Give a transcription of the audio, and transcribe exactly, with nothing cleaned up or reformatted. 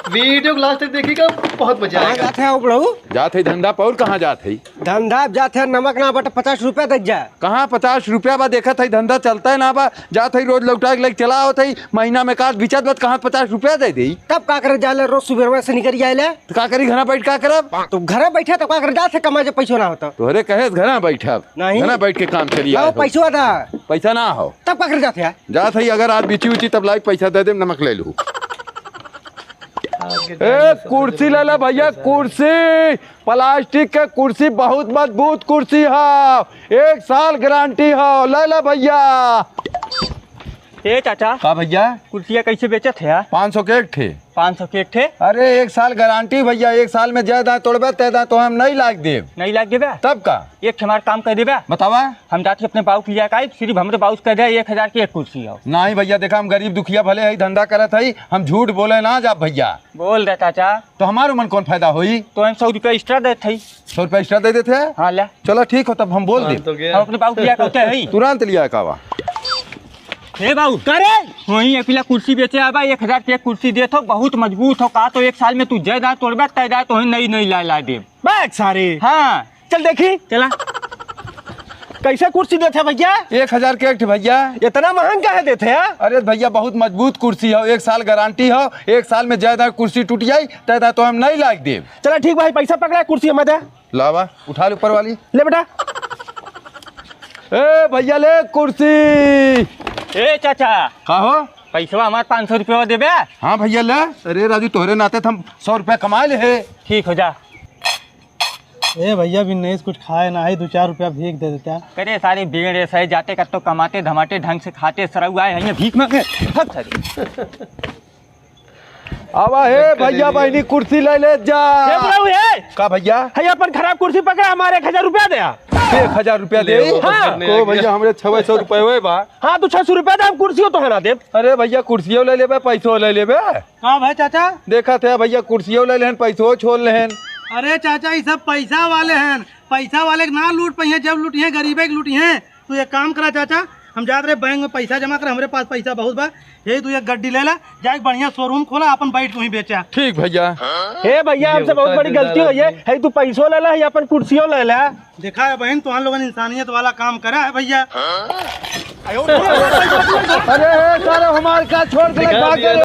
वीडियो को लास्ट तक देखिएगा, बहुत मजा कहाँ आएगा। जात है, आओ बुढ़ऊ? जात है धंधा पर, और कहाँ जात है? धंधा जात है, नमक ना बट पचास रुपया दे जा। कहाँ पचास रुपया बा? देखत है धंधा चलता है ना बा, जात है रोज लौटा के लेके चला आवत है, महीना में काट बिचत बा, कहाँ पचास रुपया दे दे? तब का करे, जाले रोज सुबह से निकल जाए ले। तो का करी, घरा बैठ का करब? तो घरे बैठे तो का करे, जात है कमा जब पैसो ना होता। तोहरे कहे घरा बैठब? नहीं। घरा बैठ के काम चली लाओ आए हो। पैसो दा। पैसा ना हो। तब का करे जात है? जात है, अगर आज बिची उची तब लाई पैसा दे दे, नमक ले लू। ए, कुर्सी ले ले भैया, कुर्सी, प्लास्टिक के कुर्सी, बहुत मजबूत कुर्सी है, एक साल गारंटी है, ले ले भैया। ए चाचा, का भैया? कुर्सिया कैसे बेचत है? पाँच सौ के एक ठे। पाँच सौ के एक ठे? अरे, एक साल गारंटी भैया, एक साल में जय दाएं तोड़बे, तय दाएं तो हम नहीं लाग देब। नहीं लाग देबे? तब का? एक ठे हमार काम कर देबे। बतावा। हम जाके अपने बाबू के लिया के आई, सिर्फ हमरे बाबू से कह दे, एक हजार के एक कुर्सी हो। नहीं भैया, देखा, हम गरीब दुखिया भले है, धंधा करत है, हम झूठ बोले ना जा भैया। बोल दे चाचा। तो हमारे मन कौन फायदा होई? तो हम सौ रुपया extra देत हई। सौ रुपया extra दे देते हैं? हाँ, ले। चलो ठीक हो, तब हम बोल दे। तो गया। हम अपने बाबू के लिया के होते हैं। तुरंत लिया कावा। हे बाबू। करे? वहीं अकेला कुर्सी बेचे आबा, एक हजार के एक कुर्सी देत हो, बहुत मजबूत हो, का तो एक साल में तू जय दाएं तोड़बे, तय दाएं तो वहीं नई नई ला ला देब। बैठ सारे। हाँ। चल देखी। चला। कैसे कुर्सी देत है भैया? एक हजार के एक ठे भैया। इतना महंग काहे देत है? अरे भैया, बहुत मजबूत कुर्सी हो, एक साल गारंटी हो, एक साल में जय दाएं कुर्सी टूट जाई, तय दाएं तो हम नहीं लाग देब। चला ठीक भाई, पैसा पकड़ा, कुर्सी हमें दे। लावा, उठा ले ऊपर वाली। ले बेटा। ए भैया, ले कुर्सी। ए चाचा। का हो? पैसवा हमार पाँच सौ रुपया देबे? हाँ भैया, ले। अरे राजू, तोहरे नाते तो हम सौ रुपया कमा ले है। ठीक हो जा। ए भैया, बिन नहीं कुछ खाए ना है, दो चार रुपया भीख दे देता। करे सारे बेड़े सहे जाते, कत्तो कमाते धमाते, ढंग से खाते, सरऊ आए हैं ये भीख मांगे। हट सारे। आवा हे भैया, बहिनी कुर्सी ले ले जा। ए बुढ़ऊ, ए! का भैया? है अपन खराब कुर्सी पकड़ा, हमारे एक हजार रुपया दे। एक हजार रुपया दे? हाँ। को भैया, हमरे छह सौ रुपये हुए बा। हाँ, तो छह सौ रुपया दे, हम कुर्सियों तो हरा देब। अरे भैया, कुर्सियों ले लेबे, पैसों ले लेबे। का भाई चाचा? देखा थे भैया, कुर्सियों ले लेहन, पैसों छोड़ लेहन। अरे चाचा, ये सब पैसा वाले हैं, पैसा वाले के ना लूट पाइए, जब लूटिए गरीबे के लूटिए। तू एक काम करा चाचा, हम जात रहे बैंक में पैसा जमा कर, हमरे पास पैसा बहुत बा, यही तू एक गड्डी ले ला, जाके बढ़िया शोरूम खोला, अपन बैठ के वहीं बेचा। ठीक भैया। हे भैया, हमसे बहुत बड़ी गलती हुई है, है तू पैसों ले ला, है अपन कुर्सियों ले ला। देखा है बहन, तुहान लोगन इंसानियत वाला काम करा है भैया। अरे सारे हमार का छोड़ के भाग गए।